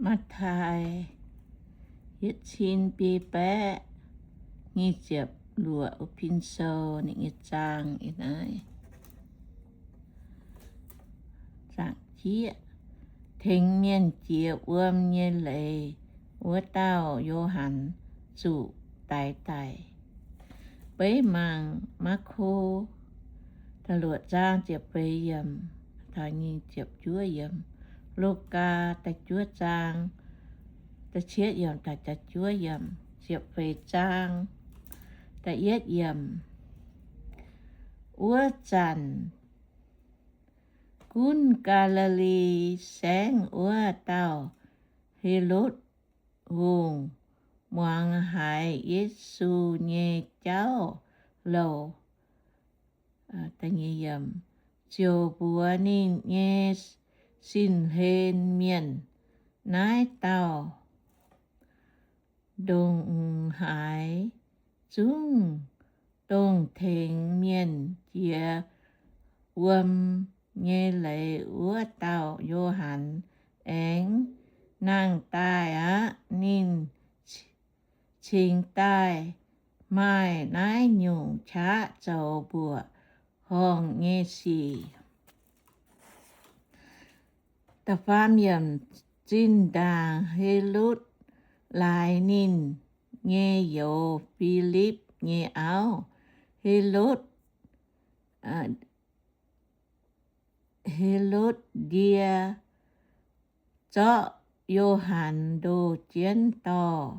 Matv^taai yietc cin biei baeqv nyic ziepc luoqc, Pin Sou ninh nyei zaang ih naaiv. Zaangc jieqv, tengx mienh jiex wuom nyei leiz wuov dauh Yo^han zuqc daix daic. Beiv mangc Maako da'luoqc zaang ziepc feix yiemc taux nyic ziepc juov yiemc, Lugaa da'juov zaang da'cietv yiemc taux da'juov yiemc, ziepc feix zaang da'yietv yiemc. Wuov zanc gunv Gaa^li^li Saengv wuov dauh Helotv Hungh muangx haiz Yesu nyei jauv louc, ziouc mbuox ninh nyei sin-hlen mienh, Naaiv dauh ndongc haaix zungv dongh tengx mienh jiex wuom nyei leiz wuov dauh Yo^han aengx nangh daaih aqv. Ninh cingx daaih maaih naaiv nyungc qaqv zoux mbuoqc horngh nyei sic. Da'faam yiemc, zinh ndaangc Helotv laaix ninh nyei youz, Filipv, nyei auv, Helotv, Helotv^ndie, zorqv Yo^han ndoh jienv dorh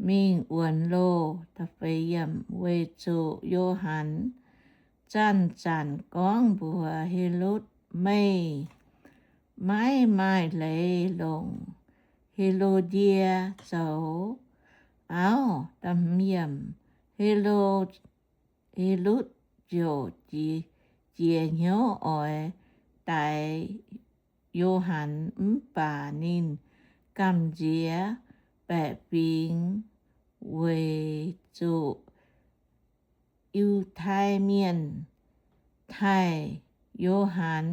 mingh wuonx loh. Weic zuqc Yo^han zanc-zanc gorngv mbuox Helotv, Meih maiv maaih leiz longc Helo^ndie zoux auv. Helotv ziouc jiex hnyouv oix daix Yo^han, mv baac ninh gamh nziex baeqc fingx weic zuqc Yiutai Mienh taaih Yo^han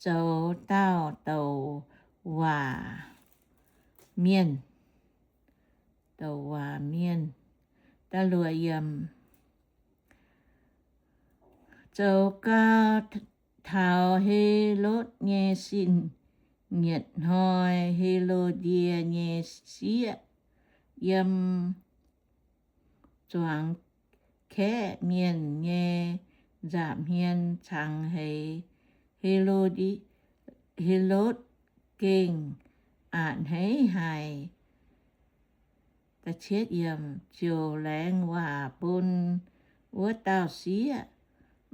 zoux dauh douc waac mienh. Douc waac mienh. Zoux gau, taux Helotv nyei sin-nyietc hnoi, Helo^ndie nyei sieqv yiem zuangx kaeqv mienh nyei nza'hmien cangx heix. Helotv gengh a'hneiv haic, ziouc laengz waac bun wuov dauh sieqv,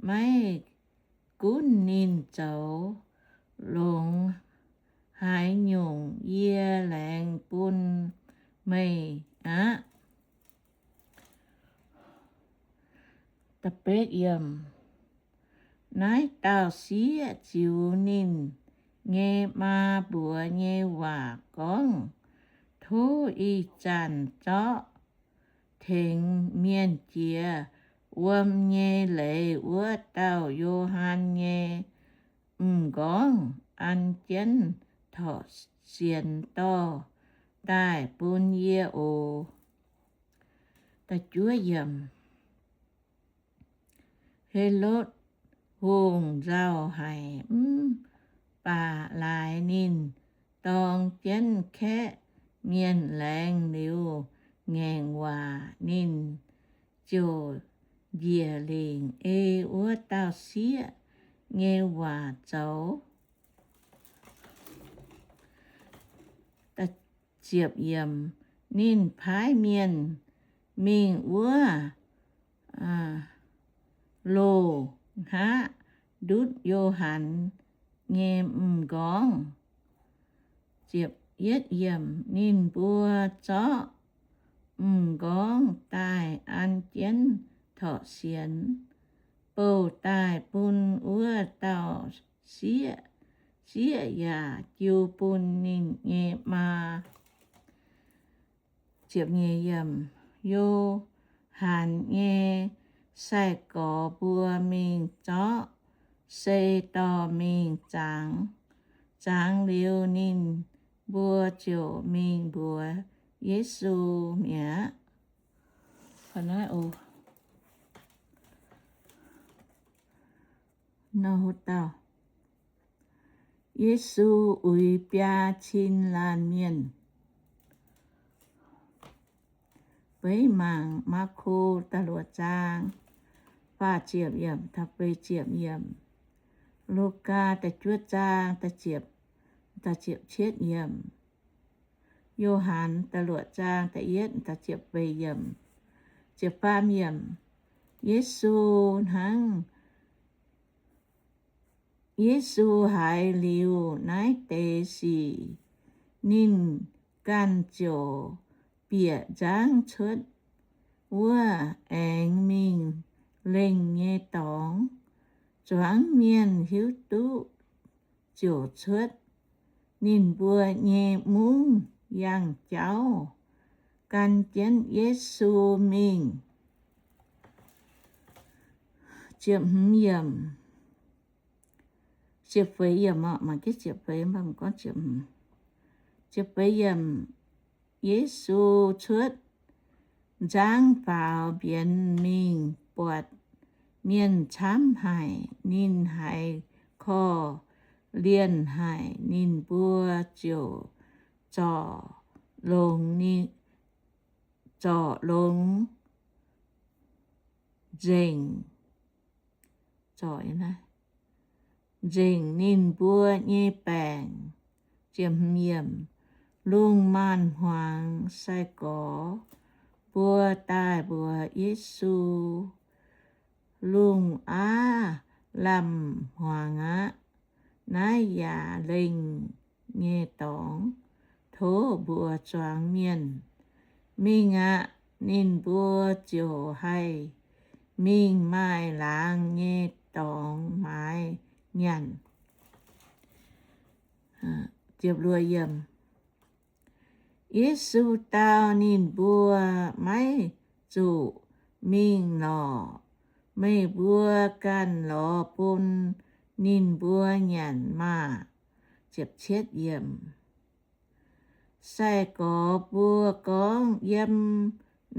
maiv gunv ninh zoux longx haaix nyungc, yie laengz bun meih aqv. Naaiv dauh sieqv ziux ninh nyei maa mbuox nyei waac gorngv, Tov ih zanc zorqv tengx mienh jiex wuom nyei leiz wuov dauh Yo^han nyei m'nqorngv an jienv torqv sienx dorh daaih bun yie oc. Helotv Hungh nzauh haic, mv baac laaix ninh dorng jienv kaeqv mienh laengz liuz ngaengc waac, ninh ziouc njiec lingc ei wuov dauh sieqv nyei waac zoux. Ninh paaiv mienh mingh wuov loh hngaqv ndutv Yo^han nyei m'nqorngv. Ninh mbuo zorqv m'nqorngv daaih an jienv torqv sienx, bouh daaih bun wuov dauh sieqv. Sieqv yaac jiu bun ninh nyei maa. Yo^han nyei sai-gorx mbuo mingh zorqv sei dorh mingh zangx. Zangx liuz ninh mbuo ziouc mingh mbuox Yesu mi'aqv. Yesu uix biaa cin laanh mienh. Beiv mangc Maako da'luoqc zaang faah ziepc yiemc taux feix ziepc yiemc, Lugaa da'juov zaang da'ziepc cietv yiemc, Yo^han da'luoqc zaang da'yietv da'ziepc feix yiemc, ziepc faam yiemc. Yesu hnangv, Yesu haiz liuz naaiv deix sic, ninh ganh ziouc bieqc nzangv cuotv wuov aengx mingh lengh nyei dorngx. Zuangx mienh hiuv duqv ziouc cuotv ninh mbuo nyei mungv yangh jauv gan jienv Yesu mingh. Ziepc hmz yiemc, ziepc feix yiemc oc, mangc jienv ziepc feix, mv baac gorngv ziepc hmz. Ziepc feix yiemc, Yesu cuotv nzangv faaux mbienx mingh buatc mienh camv haic, ninh haiz korv-lienh haic. Ninh mbuo ziouc zorc longx, zorc longx nzengc, nzengc ninh mbuo nyei baengc. Lungh maanz-hmuangx sai-gorx mbuo daaih mbuox Yesu, Lungh aav lamh hmuangx aqv. Naaiv yaac lengh nyei dorngx. Tov mbuox zuangx mienh mingh aqv. Ninh mbuo ziouc haih mingh maaih laangz nyei dorngx maaiz nyanc. Yesu dau ninh mbuo, Maiv zuqc mingh lorqc. Meih mbuo ganh lorz bun ninh mbuo nyanc maah! Sai-gorx mbuo gorngv, Yiem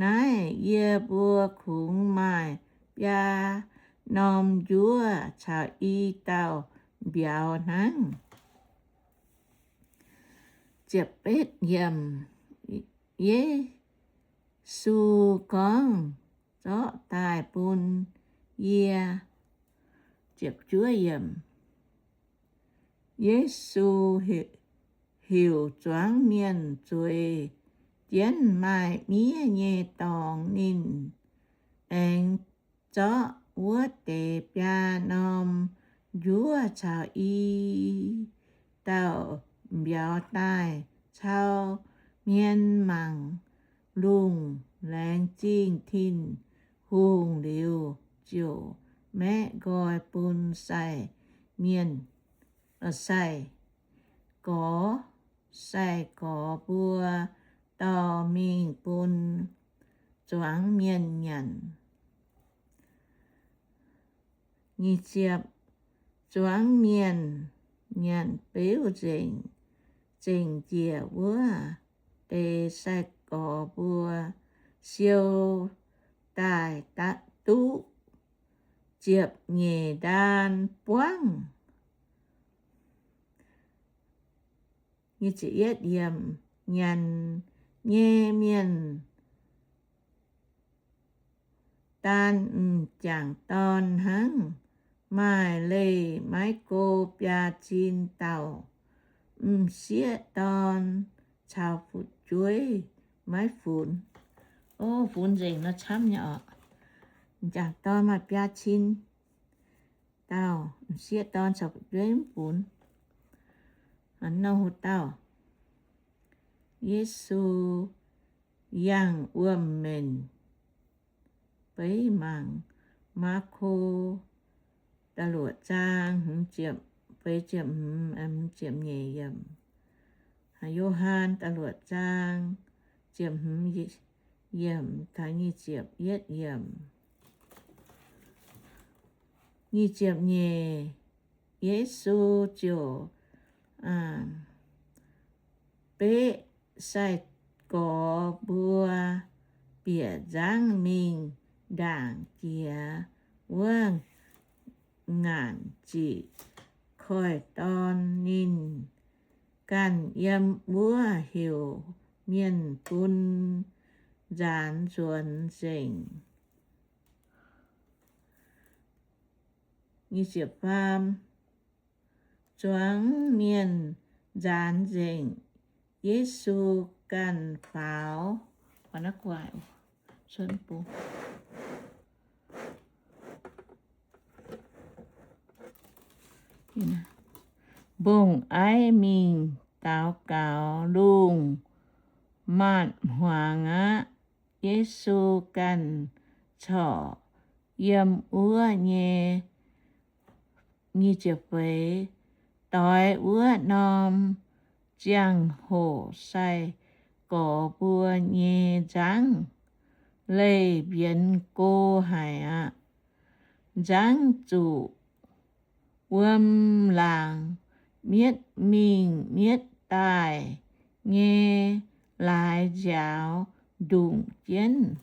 naaiv yie mbuo kungx maaih biaa norm njuov caux i dauh mbiauz hnangv. Yesu gorngv, Zorqv daaih bun yie. Yesu heuc zuangx mienh zueiz jienv maaih miev nyei dorngx. Ninh aengx zorqv wuov deix biaa norm njuov caux i dauh mbiauz daaih cau hmien mangc lungh laengz zingh Tin-Hungh liuz, ziouc maeqv nqoi bun sai mienh, sai-gorx, sai-gorx mbuo dorh mingh bun zuangx mienh nyanc. Zuangx mienh nyanc beuv nzengc, zengc njiec wuov deix sai-gorx mbuo siou daaih duqv ziepc nyeic ndaan buangv. Nyanc nyei mienh daan m'jangc dorn hnangv, maaih leih maiv go biaa cin dauh. M'sieqv dorn caux fu'jueiv maiv funx. O, funx nzengc nor camv nyei oc. M'jangc dorn maaih biaa cin dauh, m'sieqv dorn caux fu'jueiv mv funx. Nor hu dauh, Yesu yangh wuom-menc. Beiv mangc Maako da'luoqc zaang hmz ziepc, feix ziepc hmz, hmz ziepc nyeic yiemc. Yo^han da'luoqc zaang ziepc hmz yiemc taux nyic ziepc yietv yiemc. Nyic ziepc nyeic, Yesu ziouc beqv sai-gorx mbuo bieqc nzangv mingh ndaangc jiex wuov ngaanc ziqc koiv-dorn. Ninh ganh yiem wuov heuc mienh bun nzaanx nzuonx nzengc. Zuangx mienh nzaanx nzengc, Yesu ganh faaux mbong-aiv mingh daux gaux. Lungh maanc-hmuangx aqv. Yesu ganh corc yiem wuov nyei. Doix wuov norm ziangh hoc sai-gorx mbuo nyei nzangv leih mbienx go haic aqv. Nzangv zuqc wuom laangc mietv mingh mietv daaih nyei laaix nziaaux ndongc jienv.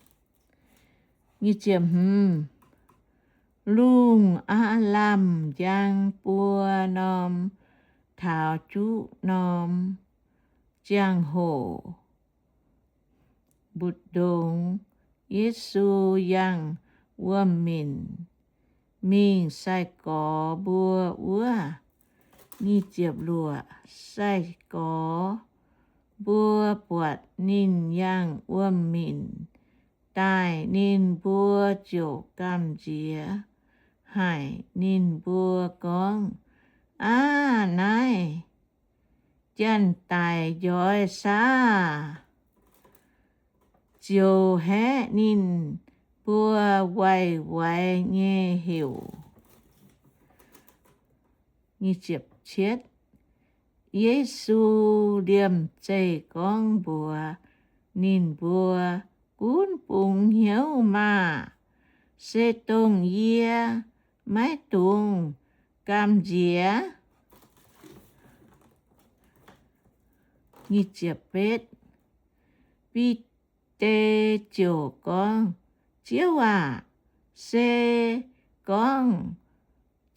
Lungh aav lamh njang buo norm taux juqv norm ziangh hoc, mbu'ndongx Yesu yangh wuom-minc mingh sai-gorx mbuo wuov. Sai-gorx mbuo buatc ninh yangh wuom-minc daaih, ninh mbuo ziouc gamh nziex haic. Ninh mbuo gorngv, Aav, naaiv janx-daic njoix saah? Ziouc haeqv ninh mbuo waix-waix nyei heuc. Yesu liemh zeih gorngv mbuox ninh mbuo, Gunv bungx hnyouv maah! Se dongh yie, maiv dungx gamh nziex? Bide ziouc gorngv, Ziouv aac, se gorngv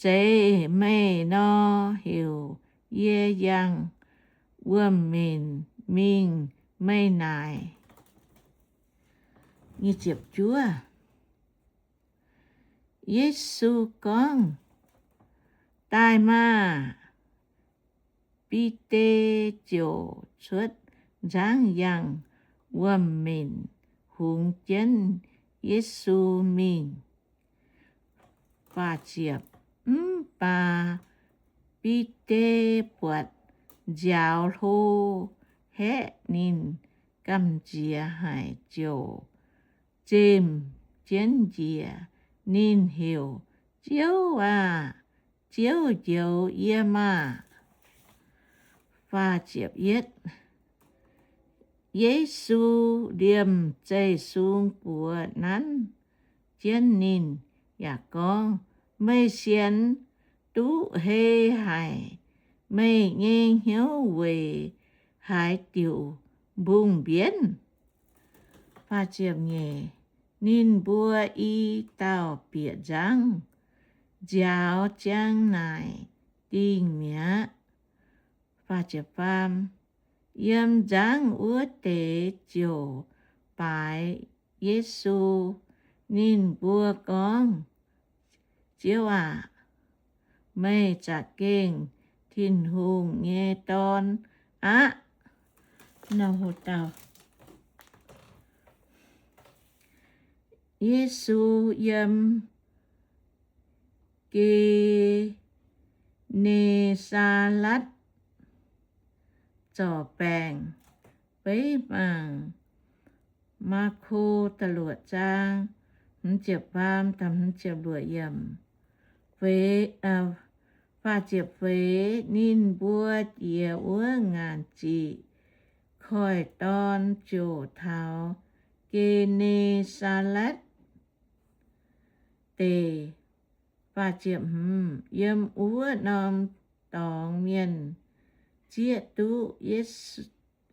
zeiz meih nor, heuc yie yangh wuom-minc mingh meih naaic. Yesu gorngv, Daaih maah! Bide ziouc cuotv nzangv yangh wuom-minc hungx jienv Yesu mingh. Mv baac Bide buatc nziaaux hlo, haeqv ninh gamh nziex haic, ziouc zemh jienv njiec. Ninh heuc, Ziouv aah! Ziouv, njoux yie maah! Yesu liemh zeih sung buoz nanv jienv ninh yaac gorngv, Meih sienx duqv hei haic. Meih nyei hnyouv weic haaix diuc mbungh mbienv? Ninh mbuo i dauh bieqc nzangv nziaaux ziang naaic dingh mi'aqv. Yiem nzangv wuov deix ziouc baaix Yesu. Ninh mbuo gorngv, Ziouv aac, meih za'gengh Tin-Hungh nyei Dorn aqv. Yesu yiem Ge^ne^saa^letv zorc baengc. Beiv mangc Maako da'luoqc zaang, hmz ziepc faam, hmz ziepc luoqc yiemc. Faah ziepc feix. Ninh mbuo jiex wuov ngaanc ziqc koiv-dorn ziouc taux Ge^ne^saa^letv Deic. Yiem wuov norm dorngx mienh zieqv duqv Yesu,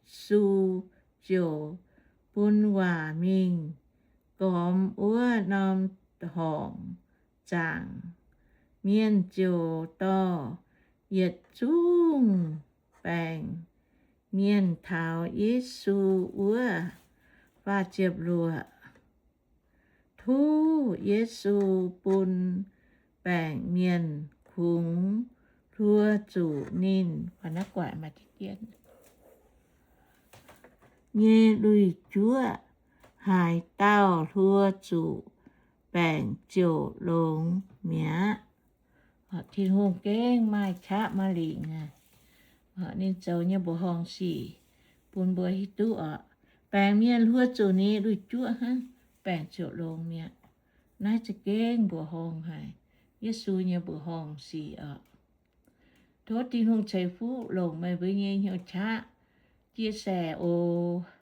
Yesu ziouc bun waac mingh gormx wuov norm horngc zaangc. Mienh ziouc dorh yietc zungv baengc mienh taux Yesu wuov. Faah ziepc luoqc. Tov Yesu bun baengc mienh kungx hluo zuqc ninh nyei lui-juoqv. Haaix dauh hluo zuqc baengc ziouc longx mi'aqv. Tin-Hungh gengh maaih qaqv maaih lingc aqv. Ninh zoux nyei mbuoqc horngh sic bun mbuo hiuv duqv oc. Baengc mienh hluo zuqc ninh lui-juoqv hnangv, baengc ziouc longx mi'aqv. Naaiv za'gengh mbuoqc horngh haic. Yesu nyei mbuoqc horngh sic oc. Tov Tin-Hungh ceix fuqv longc meih mbuo nyei hnyouv qaqv chia sẻ oc.